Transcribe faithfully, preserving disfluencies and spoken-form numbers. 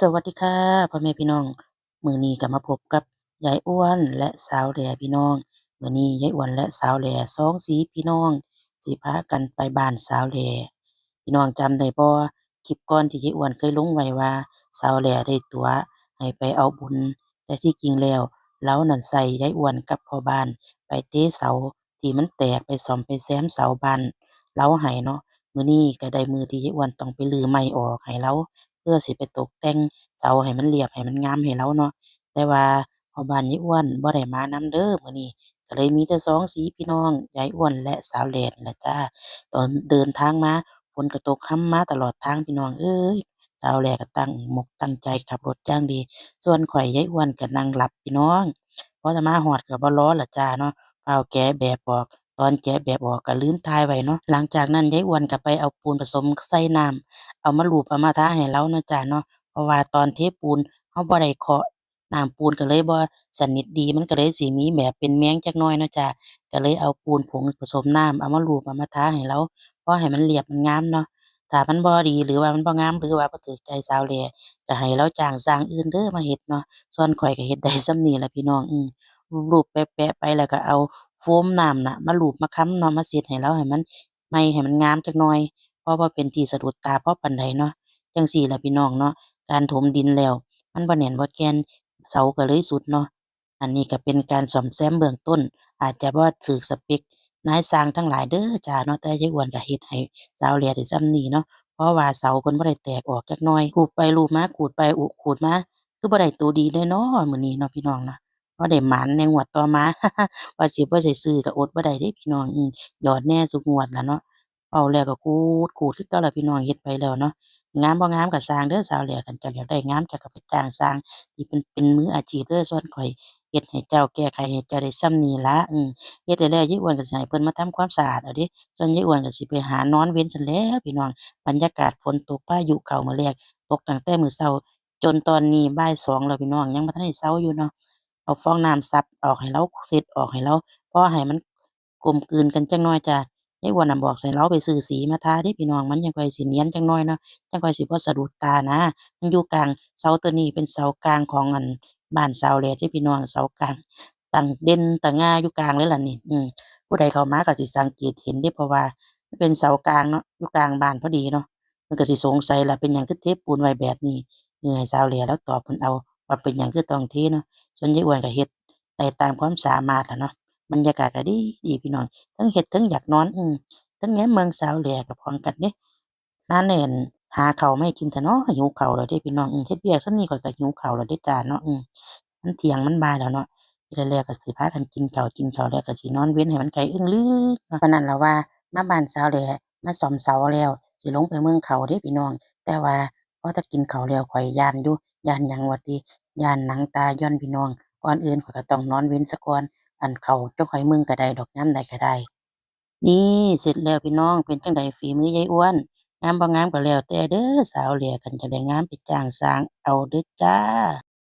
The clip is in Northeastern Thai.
สวัสดีค่ะ พ่อแม่พี่น้อง มื้อนี้ก็มาพบกับยายอ้วนและสาวแหล่พี่น้อง มื้อนี้ยายอ้วนและสาวแหล่สองสีพี่น้อง สิพากันไปบ้านสาวแหล่ พี่น้องจำได้บ่ คลิปก่อนที่ยายอ้วนเคยลงไว้ว่า สาวแหล่ได้ตั๋วให้ไปเอาบุญ แต่ที่จริงแล้ว ลาวนั่นใส่ยายอ้วนกับพ่อบ้านไปเตะเสา ที่มันแตก ไปซ่อมไปแซมเสาบ้านลาวให้เนาะ มื้อนี้ก็ได้มื้อที่ยายอ้วนต้องไปรื้อไม้ออกให้ลาว เพื่อสิไปตกแต่งเสาให้มันเรียบให้มันงามให้ลาวเนาะ แต่ว่าพ่อบ้านยายอ้วนบ่ได้มานำเด้อมื้อนี้ ก็เลยมีแต่สองสีพี่น้อง ยายอ้วนและสาวแหล่นี่ล่ะจ้า ตอนเดินทางมา ฝนก็ตกฮำมาตลอดทางพี่น้องเอ้ย สาวแหล่ก็ตั้งมกตั้งใจขับรถอย่างดี ส่วนข้อยยายอ้วนก็นั่งหลับพี่น้อง พอแต่มาฮอดก็บ่รอละจ้าเนาะ ฟ้าวแกะแบบออก ตอนแกะแบบออกก็ลืมถ่ายไว้เนาะ หลังจากนั้นยายอ้วนก็ไปเอาปูนผสมใส่น้ำ เอามาลูบเอามาทาให้ลาวเนาะจ้าเนาะ เพราะว่าตอนเทปูนเฮาบ่ได้เคาะ น้ำปูนก็เลยบ่สนิทดี มันก็เลยสิมีแบบเป็นแมงจักหน่อยเนาะจ้า ก็เลยเอาปูนผงผสมน้ำ เอามาลูบเอามาทาให้ลาว พอให้มันเรียบมันงามเนาะ ถ้ามันบ่ดี หรือว่ามันบ่งาม หรือว่าบ่ถูกใจสาวแหล่ ก็ให้ลาวจ้างช่างอื่นเด้อมาเฮ็ดเนาะ ส่วนข้อยก็เฮ็ดได้ส่ำนี้ล่ะพี่น้อง อืม ลูบๆแปะๆไป แล้วก็เอาโฟมน้ำน่ะมาลูบมาคำเนาะ มาเช็ดให้ลาวให้มันใหม่ ให้มันงามจักหน่อย พอบ่เป็นที่สะดุดตาพอปานใดเนาะ จั่งซี้ล่ะพี่น้องเนาะ การถมดินแล้ว มันบ่แน่นบ่แก่น เสาก็เลยทรุดเนาะ อันนี้ก็เป็นการซ่อมแซมเบื้องต้น อาจจะบ่ถูกสเปกนายช่างทั้งหลายเด้อจ้าเนาะ แต่ยายอ้วนก็เฮ็ดให้สาวแหล่ได้ส่ำนี้เนาะ เพราะว่าเสาเพิ่นบ่ได้แตกออกจักหน่อย ลูบไปลูบมา ขูดไปอุ ขูดมา คือบ่ได้โตดีแน่นอนมื้อนี้เนาะพี่น้องเนาะ พอได้หมานแหน่งวดต่อมา ว่าสิบ่ได้ซื้อก็อดบ่ได้เด้พี่น้อง อืม หยอดแหน่ซุงวดล่ะเนาะ เว้าแล้วก็ขูด ขูดคือเก่าล่ะพี่น้อง เฮ็ดไปแล้วเนาะ งามบ่งามก็ช่างเด้อสาวแหล่ คันเจ้าอยากได้งามเจ้าก็ไปจ้างช่างที่เพิ่นเป็นมืออาชีพเด้อ ส่วนข้อยเฮ็ดให้เจ้า แก้ไขให้เจ้าได้ส่ำนี้ล่ะ อืม เฮ็ดแล้วแล้วยายอ้วนก็สิให้เพิ่นมาทำความสะอาดเอาเด้ ส่วนยายอ้วนก็สิไปหานอนเว็นซั้นแหล้วพี่น้อง บรรยากาศฝนตก พายุเข้ามื้อแรก ตกตั้งแต่มื้อเช้า จนตอนนี้บ่ายสองแล้วพี่น้อง ยังบ่ทันได้เซาอยู่เนาะ เอาฟองน้ำซับออกให้ลาว เช็ดออกให้ลาว พอให้มันกลมกลืนกันจักหน่อยจ้า ยายอ้วนน่ะบอกให้ลาวไปซื้อสีมาทาเด้พี่น้อง มันจั่งค่อยสิเนียนจักหน่อยเนาะ จั่งค่อยสิบ่สะดุดตานะ มันอยู่กลาง เสาตัวนี้เป็นเสากลางของ อั่น บ้านสาวแหล่เด้พี่น้อง เสากลาง ตั้งเด่นตะง่าอยู่กลางเลยล่ะนี่ อืม ผู้ใดเข้ามาก็สิสังเกตเห็นเด้ เพราะว่ามันเป็นเสากลางเนาะ อยู่กลางบ้านพอดีเนาะ เพิ่นก็สิสงสัยล่ะ เป็นหยังคือเทปูนไว้แบบนี้ เออ ให้สาวแหล่ลาวตอบเพิ่นเอา ว่าเป็นหยังคือต้องเทเนาะ ส่วนยายอ้วนก็เฮ็ดได้ตามความสามารถล่ะเนาะ บรรยากาศก็ดีดีพี่น้อง เทิงเฮ็ดเทิงอยากนอน อืม เทิงแนมเบิ่งสาวแหล่ก็พร้อมกันเด้ นานแหน่หาข้าวมาให้กินแท้น้อ หิวข้าวแล้วเด้พี่น้อง อืม เฮ็ดเวียกส่ำนี้ข้อยก็หิวข้าวแล้วเด้จ้าเนาะ อืม มันเที่ยงมันบ่ายแล้วเนาะ เฮ็ดแล้วก็สิพากันกินข้าว กินข้าวแล้วก็สินอนเว็นให้มันไกลอึ้งลึกเนาะ ปานนั้นล่ะว่ามาบ้านสาวแหล่ มาซ่อมเสาแล้ว สิลงไปเมืองเขาเด้พี่น้อง แต่ว่าพอแต่กินข้าวแล้วข้อยย้านอยู่ ย้านหยังวะติ ย้านหนังตาหย่อนพี่น้อง ก่อนอื่นข้อยก็ต้องนอนเว็นซะก่อน อันข้าวจั่งค่อยเมืองก็ได้ดอก ยามใดก็ได้ นี่เสร็จแล้วพี่น้อง เป็นจั่งใดฝีมือยายอ้วน งามบ่งามก็แล้วแต่เด้อสาวแหล่ คันจั่งใดงามไปจ้างช่างเอาเด้อจ้า